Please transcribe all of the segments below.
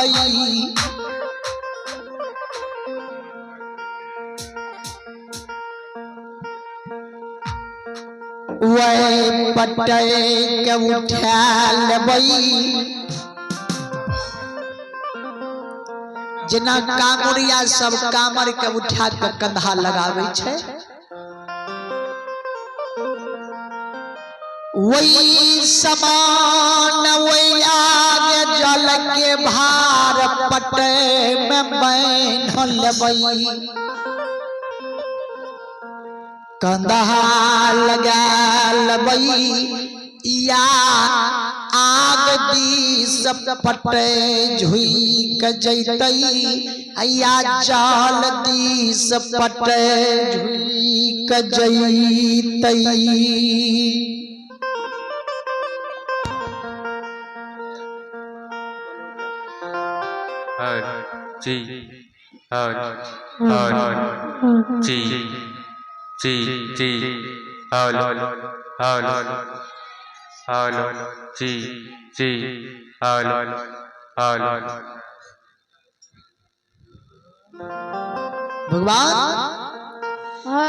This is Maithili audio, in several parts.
लेबै। वह पटे के उठा लेबै। जेना कांवरिया सब कामर के उठा के कंधा लगाबै छै, वही समान वही आगे जल के भार पटे में बान्ह लेबै। कंधा लगा लेबै या आग दिस पटे झुक जैतै, या जल दिस पटे झुक जैतै। जी हर हर जी जी जी हर हर हर जी जी हर हर। भगवान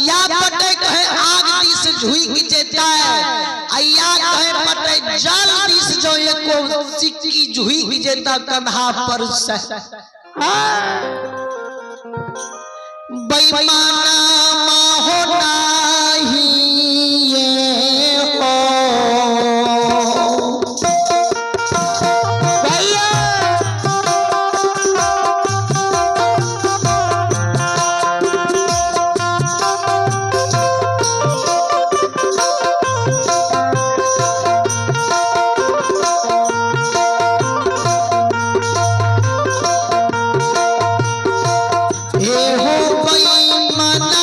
या पटे कहे आग दिस झुक जेता है, या कहे पटे जल दिस जो एको सिक्की झुक जेता कंधा पर से। बेईमाना हो नाही ये हो। हे हो बेईमाना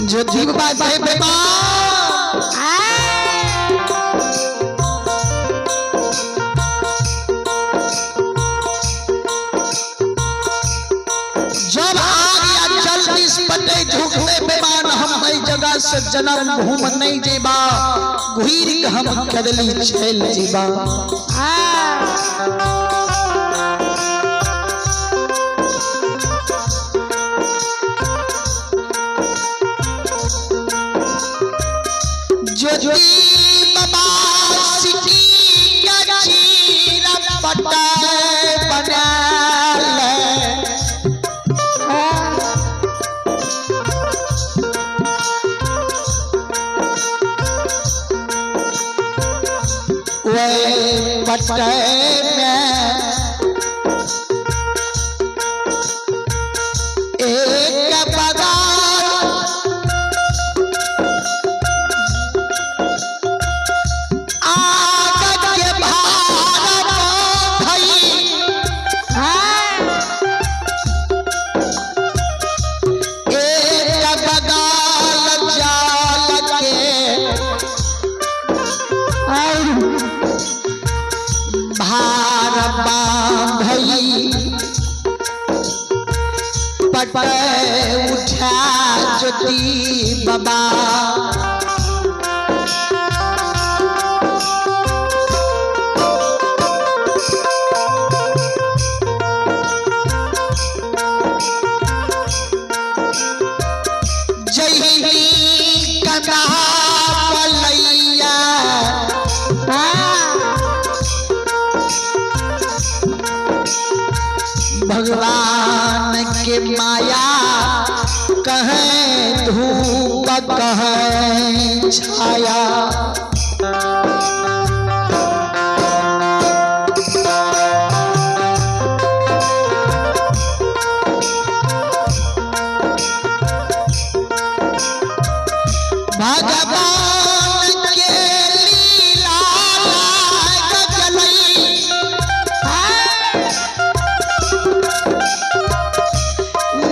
ज्योति बाबा हे बाबा जब आग या जल दिस पटे झुकते बेमान हम एहि जगह से जन्म भूम नहीं जेबा, घुर के हम कदली चल जेबा। ज्योति बाबा सिटी का चीरा पटा बना ले, वे पटे में एक बगान आग के भार भई, एक बगान जाल के भार बांधई, पटे उठा ज्योति बाबा। जही कदा पलैया भगवान के माया कहें धूप कहें छाया। भगवान के लीला लाग गलई,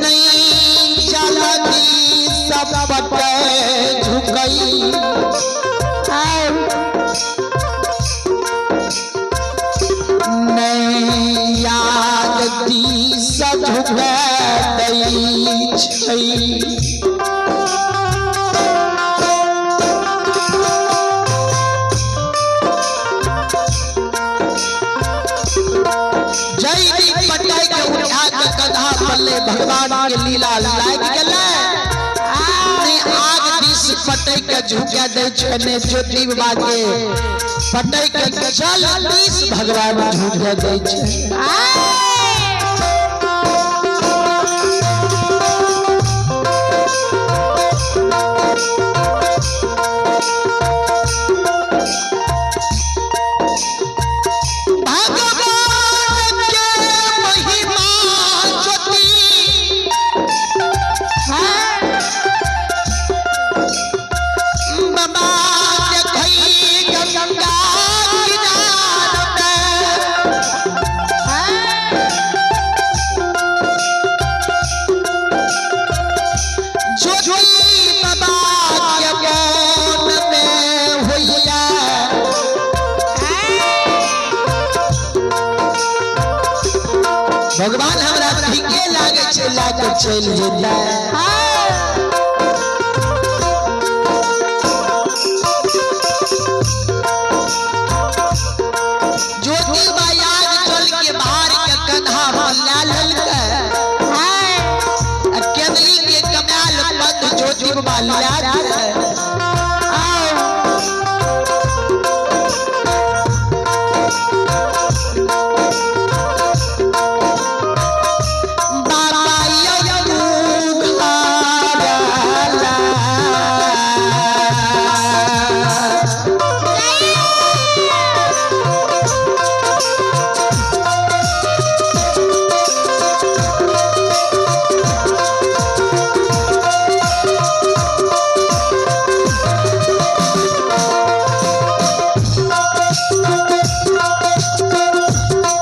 नहीं जलती सब पटे झुकई, नहीं याद दी सब झुकै दै छै। भगवान के लीला लाग गेलै, ने आग दिस पटै के झुका दै छै, ने ज्योति बाबा के पटै के जल दिस भगवान झुका दै छै। भगवान के महिमा ज्योति बाबा देखई गंगा किनार में, चलि जेतै। ज्योति बाबा आग जल के भार के कंधा पर लए लेलकै आ केदली के कमाल पंथ ज्योति बाबा लए गेलै। बाबा यौ घरला।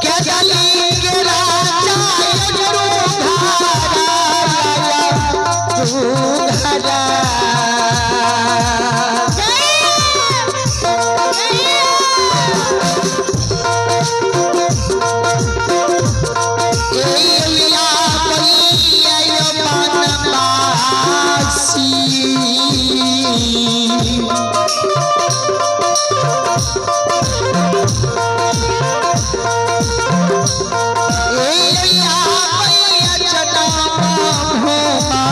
केदली के राजा यौ घरला, तू घरला। एया बइया यो बनवासी। एया बइया चटावा भोमा।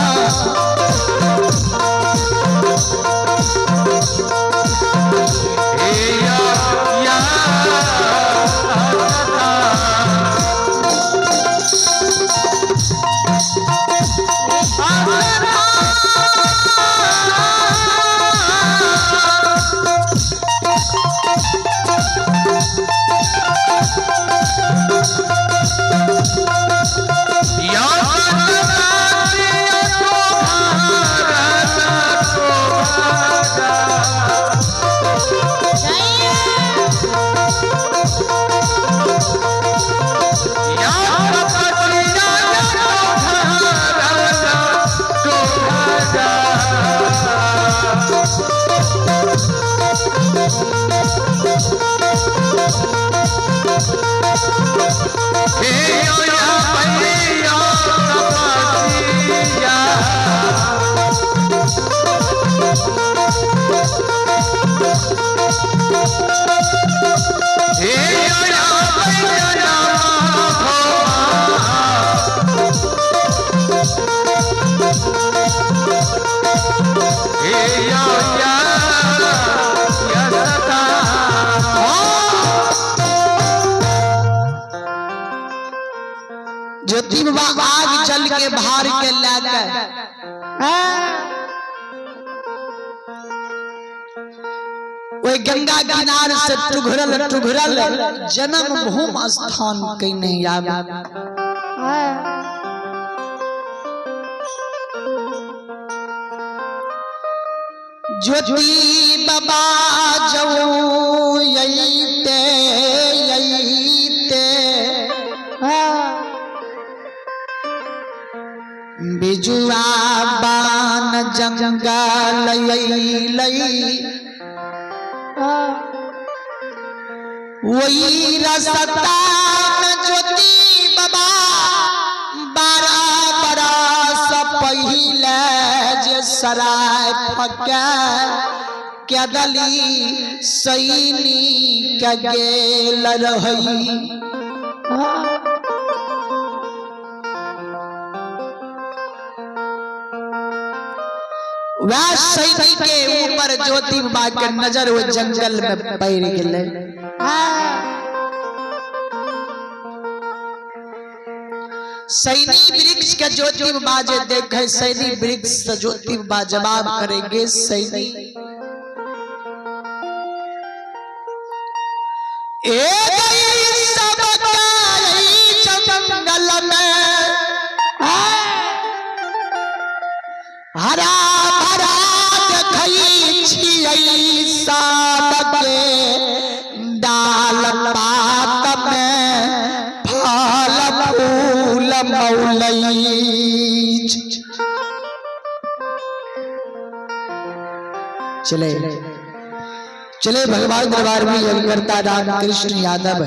ज्योति बाबा आग जल के भार के लए के ओहि गंगा किनार से टुघरल टुघरल जन्म भूमि स्थान कने आब। ज्योति बाबा जऊ यईते यईते बिजुआ बान जंगल लई वही रसता में ज्योति बाबा 12 बरस पहिले जे सराय फके केदली सैनी के गेल रहई। वह सैनी के ऊपर ज्योति बाबा के नजर वो जंगल में पड़ गेलै। सैनी वृक्ष के ज्योति बाबा जे देखे सैनी वृक्ष से ज्योति बाबा जवाब करेंगे सैनी ए गई सब जंगल में हरा भरा देखै छियै सबके डाल पात में फल फूल मौलै। चले चले भगवान दरबार में यज्ञकर्ता राम कृष्ण यादव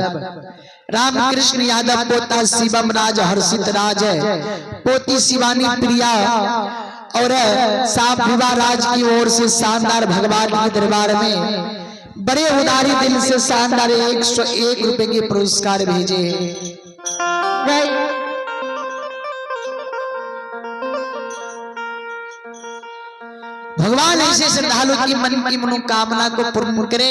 रामकृष्ण यादव पोता शिवम राज हर्षित राज पोती शिवानी प्रिया और साहब विवाह राज की ओर से शानदार भगवान के दरबार में बड़े उदारी दिल से शानदार 101 रुपए के पुरस्कार भेजे हैं। भगवान ऐसे श्रद्धालु की मन की मनोकामना को पूर्ण करे।